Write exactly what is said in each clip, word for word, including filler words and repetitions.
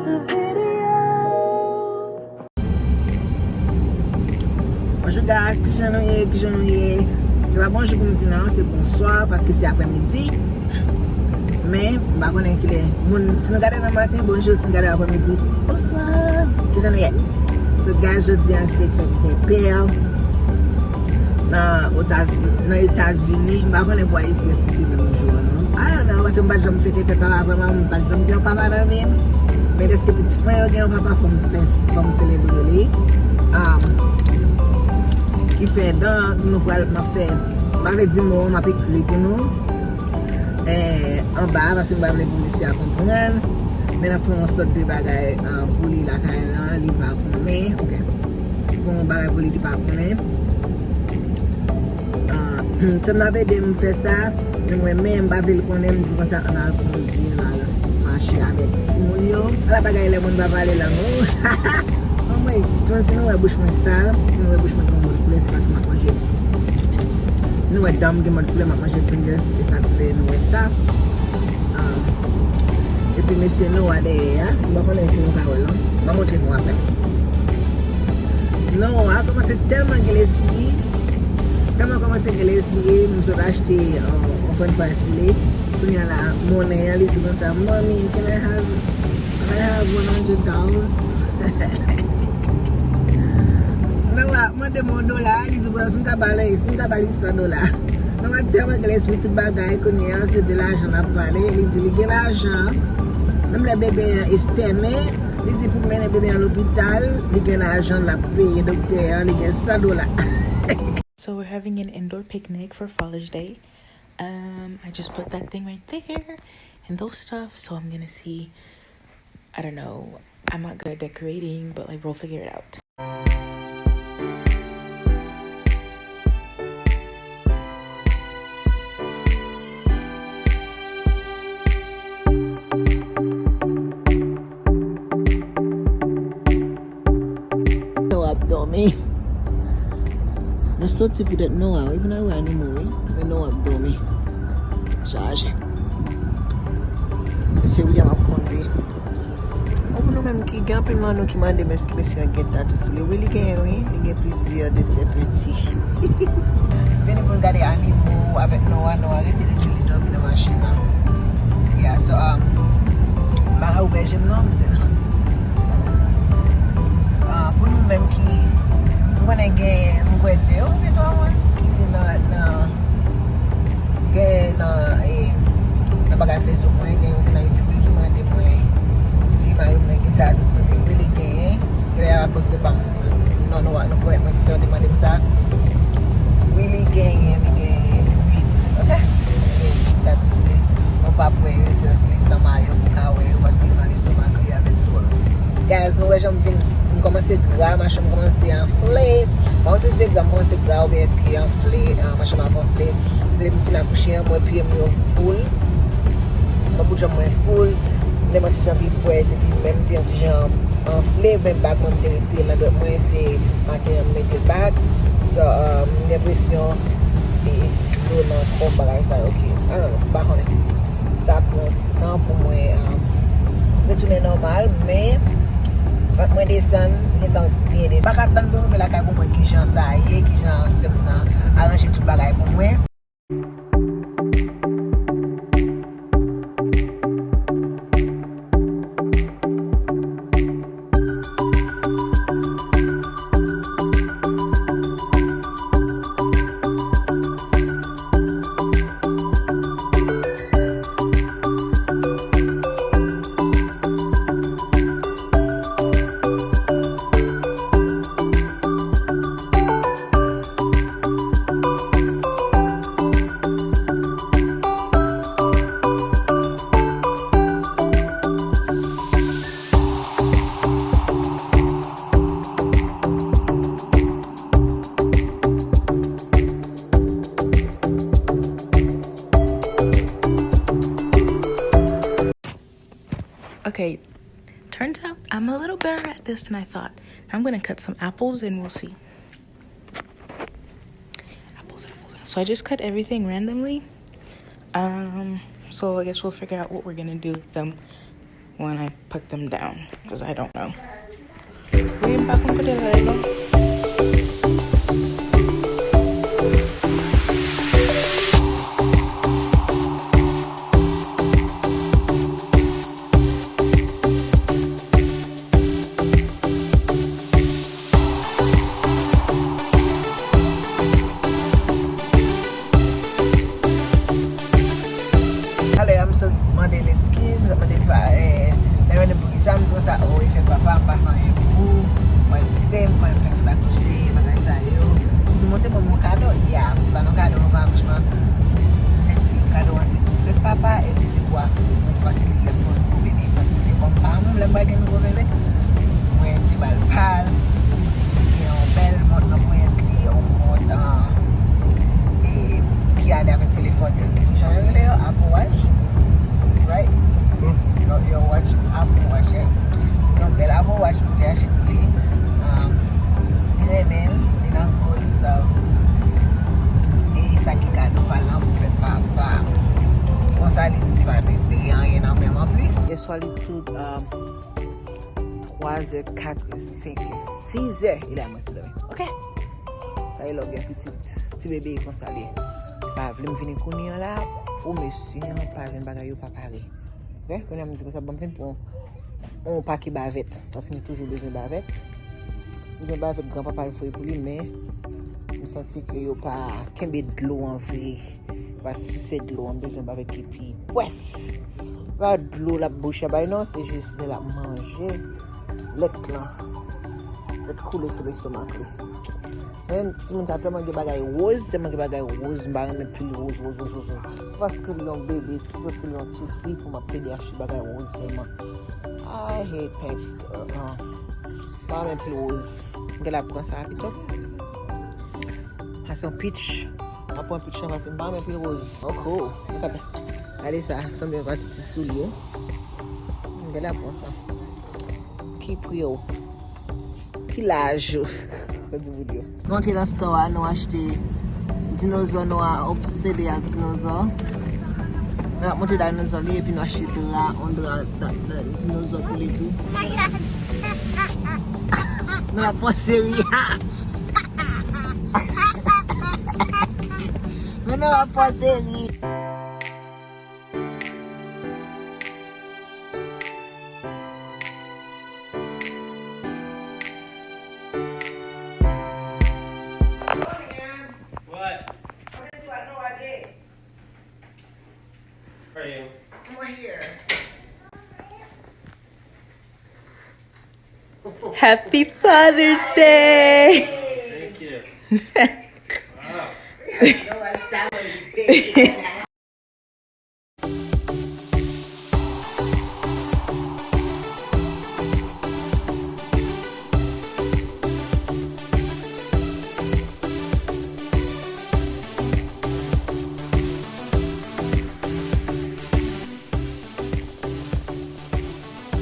Bonjou guys, kijan nou ye, kijan nou ye? Se pa bonjou pou m di non, se bonswa, paske se aprèmidi. Men, m pa konnen kilè moun, si nou gade nan maten, bonjou, si nou gade aprèmidi, bonswa. Kijan nou ye? So guys, jodi a se fèt pèpè nan Etazini, nan Etazini, m pa konnen pou Ayiti èske se menm jou an non. I don't know, paske m pa t janm fete fèt papa vrèman, m pa t janm gen yon papa nan vi m. Men dèske pitit mwen yo gen yon papa, fò m fè, fò m selebre li. Um, ki fè donk nou pral, m ap fè, m pa vle di mo an, m ap ekri pou nou. Eh, anba, paske m pa vle pou mesye a konprann. Men n ap fè yon sòt de bagay, ah, pou li lakay la, li pa konnen. Ok. Fè yon bagay pou li, li pa konnen. Ah, sè m ap ede m fè sa, men mwen menm, m pa vle l konnen, m di konsa, ann al kondwi, ann al mache avèk timoun yo. Ala bagay lè moun pa pale lang ou. Anmwey, timoun, si nou wè bouch mwen sal, si nou wè bouch mwen gen yon mòd koulè, se paske m ap manje. Nou wè dan m gen mòd koulè, m ap manje Pringles, se sa k fè nou wè sa. Ah, epi mesye Noah dèyè a, m pa konnen si nou ka wè l non. M ap montre nou apre. Noah kòmanse tèlman gen lespri, tèlman kòmanse gen lespri, m sot achte, ah, yon french fries pou li. Kounye a la, monnen an, li di konsa, "Mommy, can I have, can I have one hundred dollars?" Noah mande m yon dola, li di, "Bon, si m ka ba l, si m ka ba li san dola." Noah tèlman gen lespri, tout bagay kounye a se de lajan l ap pale. Li di li gen lajan. Menm lè bebe an estène, li di pou mennen bebe an lopital, li gen lajan, l ap peye doktè an, li gen san dola. So we're having an indoor picnic for Father's Day. Um, I just put that thing right there and those stuff. So I'm gonna see, I don't know. I'm not good at decorating, but, like, we'll figure it out. Noah ap dòmi. Nou soti poutèt Noah, wi, pou n al wè animal, wi. Men Noah ap dòmi. Chaje. Mesye William ap kondwi. Bon, pou nou menm ki gen anpil nan nou ki mande m èske mesye an gen tatu sou li. Wi, li genyen, wi. Li gen plizyè de sè peti. Vini pou n gade animo avèk Noah. Noah rete rete li dòmi nan machin nan. Yeah, so, um, m pa ka ouvè je m non, m di non. Ah, pou nou menm ki, m konnen gen, m kwè de ou byen twa moun ki nan, nan, gen nan, eh, nan bagay Facebook mwen, gen youn se nan YouTube wi ki mande mwen si mari mwen gen tatu sou li. Wi, li genyen. Genlè akoz de pa m. Non, non, non, kòrèk, mwen ki fè yo te mande m sa. Wi, li genyen, li genyen uit. Ok? Li genyen uit tatu sou li. Mwen pa p wè yo, se li san mayo pou ka wè yo, paske yo nan lestomak li avèk dwòl. Guys, nou wè jan m vin, m kòmanse gra, machin m kòmanse anfle. M pa konn si se gra, m kòmanse gra oubyen èske anfle, ah, machin m ap anfle. Se depi m fin akouche an, m wè pye m yo full. Mwen bout janm mwen full. Lè m an ti jan pi pwès, epi menm te yon ti jan anfle, men bag mwen m te retire l nan dwèt mwen, se maten an m mete l back. So, um, m gen enpresyon, e, dlo nan kò m, bagay sa yo, ok. I don't know, m pa konnen. Sa ap pran yon ti tan pou mwen, um, retounen nòmal, men vant mwen desann, gentan byen desann. M pa ka tann pou m rive lakay pou m wè kijan sa ye, kijan sè m nan aranje tout bagay pou mwen. Okay, turns out I'm a little better at this than I thought. I'm gonna cut some apples and we'll see. Apples, apples. So I just cut everything randomly. Um, so I guess we'll figure out what we're gonna do with them when I put them down, 'cause I don't know. Wi, m pa konn kote l ale non. Alè a, m sot mande l eskiz, m sot mande l pa, eh, lè l mande m poukisa, m di konsa, o, e fèt papa, m pa fè anyen pou ou, mwen eskize m, mwen fèk sot akouche, bagay sa yo. Li monte ban m yon kado, ya, m ba l yon kado avan akouchman, m te di kado an se pou fèt papa, epi se pou akouche, paske li te fè yon nouvo bebe, paske li te ban m pa m, lè m pral gen nouvo bebe, mwen te ba l pa l, li gen yon bèl mont nan ponyèt li, yon mont, ah, e, ki ale avèk telefòn yo. Kijan yo rele yo? Apple Watch? Right? Hmm. Your, your watch is Apple Watch, yeah. Yon bèl Apple Watch mwen te achte pou li. Um, li renmen l, li nan goal, so, e sa ki kado pa l lan pou fèt papa. Konsa, li di li pa t espere anyen nan men m anplis. Yèswa, li tou, um, twa zè, kat è, senk è, sis è, e la mwen se dòmi. Ok? Sa e lè w gen pitit, ti bebe konsa li. Pa vle m vini kounye an la, o mesye an pa jwenn bagay yo pa pare. Ok? Kounye an m di konsa, ban m vin pran yon, yon pake bavèt, paske m toujou bezwen bavèt. M gen bavèt granpapa l voye pou li, men m santi ke yo pa kenbe dlo an vre. Pa sise dlo an, m bezwen bavèt ki pi pwès. Pa dlo l ap bouche bay non, se jis lè l ap manje. Lèt lan. Lèt koule sou lestomak li. Men timoun sa tèlman gen bagay woz, tèlman gen bagay woz, m pa renmen pil woz, woz, woz, woz, woz. Se paske li yon bebe, se paske li yon ti fi pou m ap plede achte bagay woz sèlman. I hate pink. Uh-uh. M pa renmen pil woz. M gen la pran sa pito. Sa se yon peach. Mwen pran peach lan paske m pa renmen pil woz. Oh, cool. Gade sa, sanble yon pati ti soulye. M gen la pran sa. Ki pri yo? Ki laj yo? Mwen di moun yo. Nou antre nan store a, nou achte dinozò, nou a obsede ak dinozò. Nou ap montre dinozò li, epi nou achte dra, yon dra, dra, dra dinozò pou li tou. Nou ap fè seri a. Men nou ap fè seri. What? Where are you? I'm right here. Happy Father's Day! Thank you. Wow.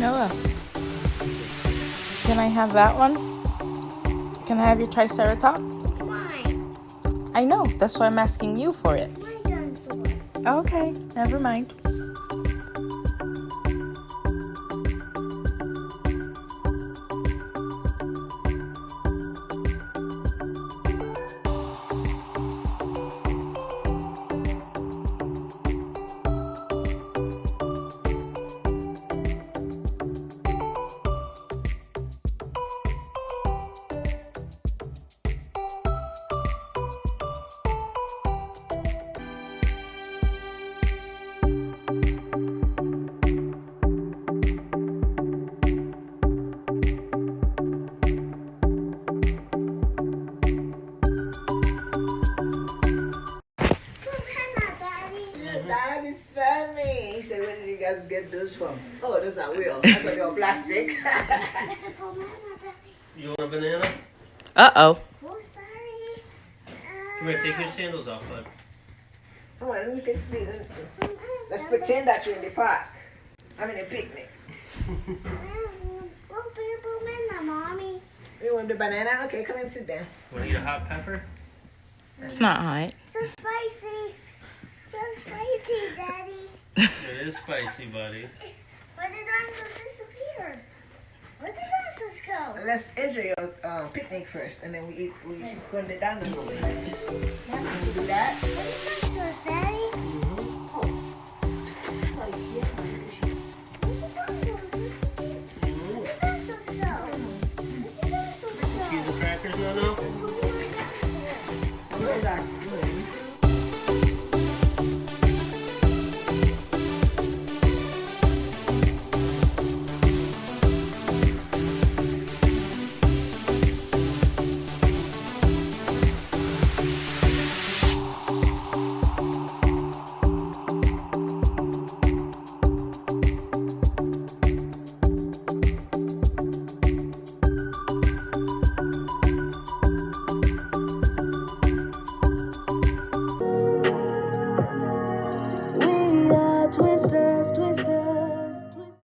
Noah, can I have that one? Can I have your Triceratops? Why? I know, that's why I'm asking you for it. My dinosaur. Okay, never mind. Your dad is funny. He said, "Where did you guys get those from?" Oh, those are real. I thought they were plastic. You want a banana? Uh-oh. Oh, sorry. Come here, take your sandals off, bud. Come on, let me take a seat. Let's pretend that you're in the park. I'm in a picnic. Mommy. You want the banana? Okay, come and sit there. Want to eat a hot pepper? It's not hot. So spicy. So spicy, Daddy. It is spicy, buddy. But it's Dinosaurs disappeared. Where the dinosaurs go? Let's enjoy your uh, picnic first, and then we eat. We go to the dinosaur. Mommy, Do that. where the dinosaurs, Daddy?